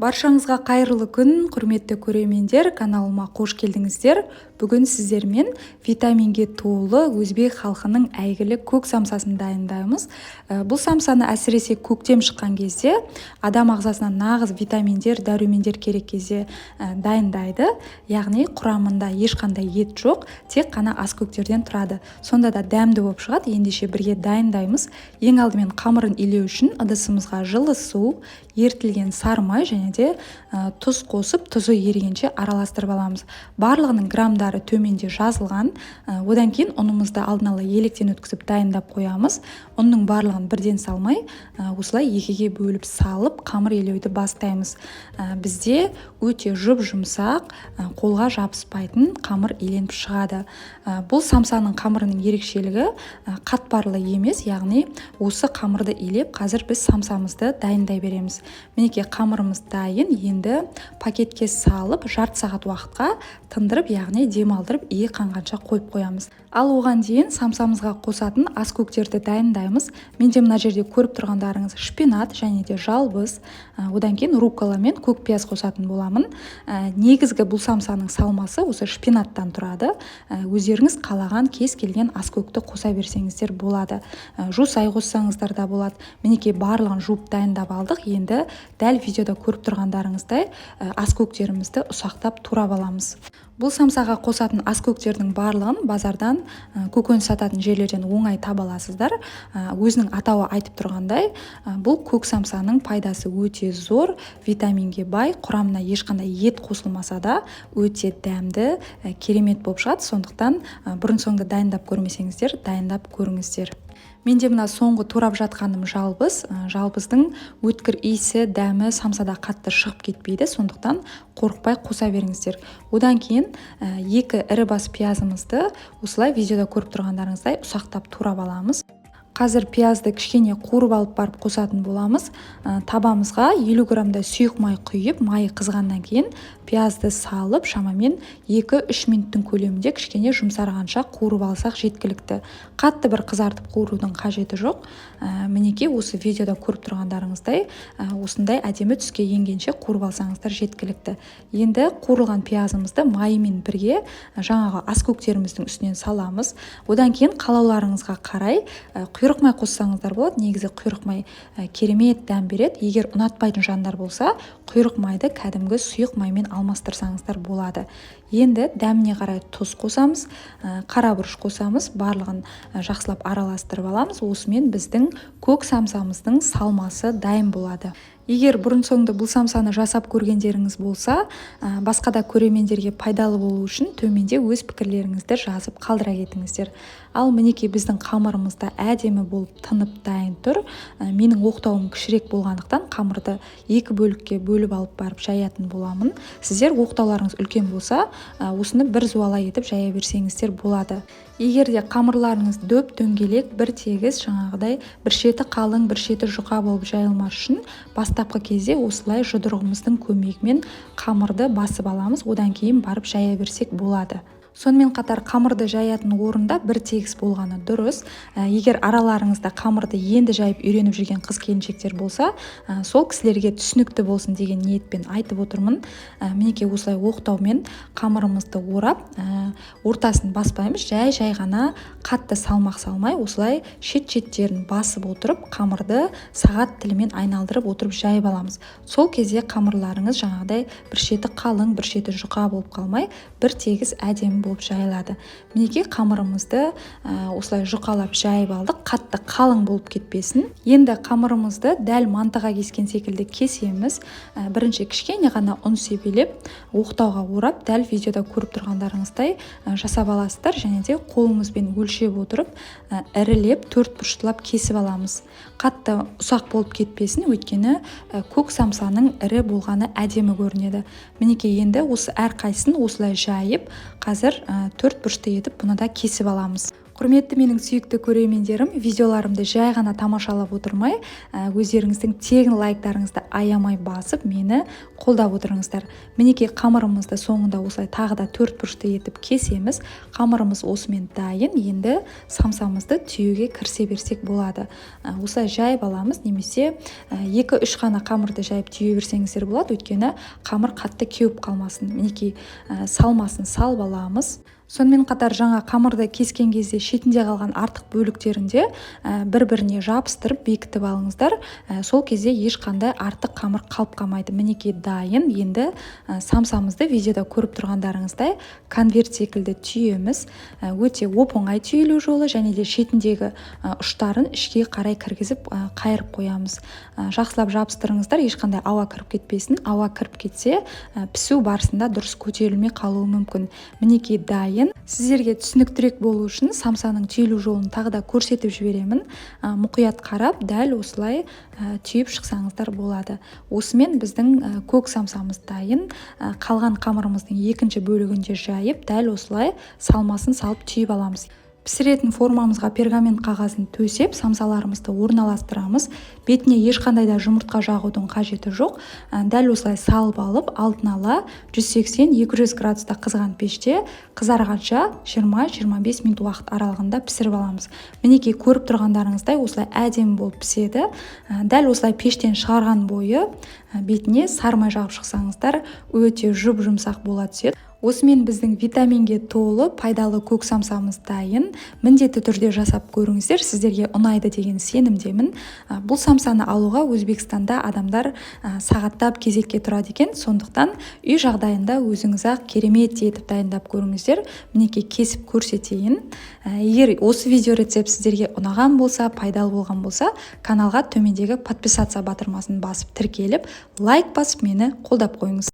Баршаңызға қайырлы күн, құрметті көрермендер! Каналыма қош келдіңіздер! Бүгін сіздермен витаминге толы өзбек халқының әйгілі көк самсасын дайындаймыз. Бұл самсаны әсіресе көктем шыққан кезде, адам ағзасына нағыз витаминдер, дәрумендер керек кезде дайындайды. Яғни құрамында ешқандай ет жоқ, тек қана аскөктерден тұрады. Сонда да дәмді болып шығады. Ендеше, бірге дайындаймыз. Ең алдымен қамырын илеу үшін ыдысымызға жылы су, ерітілген сары май және де тұз қосып, тұзы ерігенше араластырып аламыз. Барлығының граммдары төменде жазылған. Одан кейін ұнымызды алдын ала електен өткізіп, дайындап қоямыз. Ұнның барлығын бірден салмай, осылай екіге бөліп салып, қамыр илеуді бастаймыз. Бізде өте жұп жұмсақ, қолға жабыспайтын қамыр иленіп шығады. Бұл самсаның қамырының ерекшелігі қатпарлы емес, яғни осы қамырды илеп, қазір біз самсамызды дайындай береміз. Мінекей, қамырымыз дайын. Енді пакетке салып, жарты сағат уақытқа тындырып, яғни демалдырып, иі қанғанша қойып қоямыз. Ал оған дейін самсамызға қосатын аскөктерді дайындаймыз. Менде мына жерде көріп тұрғандарыңыз шпинат және де жалбыз, одан кейін руккола мен көк пияз қосатын боламын. Негізгі бұл самсаның салмасы осы шпинаттан тұрады. Өздеріңіз қалаған кез келген аскөкті қоса берсеңіздер болады, жусай қоссаңыздар да болады. Мінекей, барлығын жуып, дайындап алдық. Енді дәл видеода көріп тұрғандарыңыздай, аскөктерімізді ұсақтап турап аламыз. Бұл самсаға қосатын аскөктердің барлығын базардан, көкөніс сататын жерлерден оңай таба аласыздар. Өзінің атауы айтып тұрғандай, бұл көк самсаның пайдасы өте зор, витаминге бай, құрамына ешқандай ет қосылмаса да, өте дәмді, керемет болып шығады. Сондықтан бұрын соңды дайындап көрмесеңіздер, дайындап көріңіздер. Менде мына соңғы турап жатқаным жалбыз. Жалбыздың өткір иісі, дәмі самсада қатты шығып кетпейді, сондықтан қорықпай қоса беріңіздер. Одан кейін екі ірі бас пиязымызды осылай видеода көріп тұрғандарыңыздай ұсақтап турап аламыз. Қазір пиязды кішкене қуырып алып барып қосатын боламыз. Табамызға 50 граммдай сұйық май құйып, майы қызғаннан кейін пиязды салып, шамамен 2-3 минуттың көлемінде кішкене жұмсарғанша қуырып алсақ, жеткілікті. Қатты бір қызартып қуырудың қажеті жоқ. Мінекей, осы видеода көріп тұрғандарыңыздай, осындай әдемі түске енгенше қуырып алсаңыздар, жеткілікті. Енді қуырылған пиязымызды майымен бірге жаңағы аскөктеріміздің үстінен саламыз. Одан кейін қалауларыңызға қарай құйрық май қоссаңыздар болады. Негізі құйрық май керемет дәм береді. Егер ұнатпайтын жандар болса, құйрық майды кәдімгі сұйық маймен алмастырсаңыздар болады. Енді дәміне қарай тұз қосамыз, қара бұрыш қосамыз. Барлығын жақсылап араластырып аламыз. Осымен біздің көк самсамыздың салмасы дайын болады. Егер бұрын соңды бұл самсаны жасап көргендеріңіз болса, басқа да көрермендерге пайдалы болу үшін төменде өз пікірлеріңізді жазып қалдыра кетіңіздер. Ал мінекей, біздің қамырымыз да әдемі болып тынып, дайын тұр. Менің оқтауым кішірек болғандықтан, қамырды екі бөлікке бөліп алып барып жаятын боламын. Сіздер оқтауларыңыз үлкен болса, осыны бір зуала етіп жая берсеңіздер болады. Егер де қамырларыңыз дөп дөңгелек, бір тегіс, жаңағыдай бір шеті қалың, бір шеті жұқа болып жайылмас үшін бастапқы кезде осылай жұдырығымыздың көмегімен қамырды басып аламыз. Одан кейін барып жая берсек болады. Сонымен қатар қамырды жаятын орында бір тегіс болғаны дұрыс. Егер араларыңызда қамырды енді жайып үйреніп жүрген қыз келіншектер болса, сол кісілерге түсінікті болсын деген ниетпен айтып отырмын. Мінекей, осылай оқтаумен қамырымызды орап, ортасын баспаймыз, жай жай ғана, қатты салмақ салмай, осылай шет шеттерін басып отырып, қамырды сағат тілімен айналдырып отырып жайып аламыз. Сол кезде қамырларыңыз жаңағыдай бір шеті қалың, бір шеті жұқа болып қалмай, бір тегіс, әдемі болып жайылады. Мінекей, қамырымызды осылай жұқалап жайып алдық, қатты қалың болып кетпесін. Енді қамырымызды дәл мантыға кескен секілді кесеміз. Бірінші кішкене ғана ұн себелеп, оқтауға орап, дәл видеода көріп тұрғандарыңыздай жасап аласыздар және де қолымызбен өлшеп отырып, ірілеп, төрт бұрыштылап кесіп аламыз. Қатты ұсақ болып кетпесін, өйткені көк самсаның ірі болғаны әдемі көрінеді. Мінекей, енді осы әрқайсысын осылай жайып, қазір төрт бұрышты етіп бұны да кесіп аламыз. Құрметті менің сүйікті көрермендерім, видеоларымды жай ғана тамашалап отырмай, өздеріңіздің тегін лайктарыңызды аямай басып, мені қолдап отырыңыздар. Мінекей, қамырымызды соңында осылай тағы да төрт бұрышты етіп кесеміз. Қамырымыз осымен дайын. Енді самсамызды түюге кірісе берсек болады. Осылай жайып аламыз немесе 2-3 қана қамырды жайып түйе берсеңіздер болады, өйткені қамыр қатты кеуіп қалмасын. Мінекей, салмасын салып аламыз. Сонымен қатар жаңа қамырды кескен кезде шетінде қалған артық бөліктерінде бір-біріне жабыстырып бекітіп алыңыздар. Сол кезде ешқандай артық қамыр қалып қалмайды. Мінекей, дайын. Енді самсамызды видеода көріп тұрғандарыңыздай конверт секілді түйеміз. Өте оп-оңай түйілу жолы, және де шетіндегі ұштарын ішке қарай кіргізіп, қайырып қоямыз. Жақсылап жабыстырыңыздар, ешқандай ауа кіріп кетпесін. Ауа кіріп кетсе, пісу барысында дұрыс көтерілмей қалуы мүмкін. Мінекей, дайын. Сіздерге түсініктірек болу үшін самсаның түйілу жолын тағы да көрсетіп жіберемін. Мұқият қарап, дәл осылай түйіп шықсаңыздар болады. Осымен біздің көк самсамыз дайын. Қалған қамырымыздың екінші бөлігін де жайып, дәл осылай салмасын салып түйіп аламыз. Пісіретін формамызға пергамент қағазын төсеп, самсаларымызды орналастырамыз. Бетіне ешқандай да жұмыртқа жағудың қажеті жоқ. Дәл осылай салып алып, алдын ала 180-200 градуста қызған пеште қызарғанша 20-25 минут уақыт аралығында пісіріп аламыз. Мінекей, көріп тұрғандарыңыздай, осылай әдемі болып піседі. Дәл осылай пештен шығарған бойы бетіне сары май жағып шықсаңыздар, өте жұп-жұмсақ бола түседі. Осымен біздің витаминге толы пайдалы көк самсамыз дайын. Міндетті түрде жасап көріңіздер, сіздерге ұнайды деген сенімдемін. Бұл самсаны алуға Өзбекстанда адамдар сағаттап кезекке тұрады екен. Сондықтан үй жағдайында өзіңіз-ақ керемет етіп дайындап көріңіздер. Мінекей, кесіп көрсетейін. Егер осы видео рецепт сіздерге ұнаған болса, пайдалы болған болса, каналға төмендегі подписаться батырмасын басып тіркеліп, лайк басып, мені қолдап қойыңыз.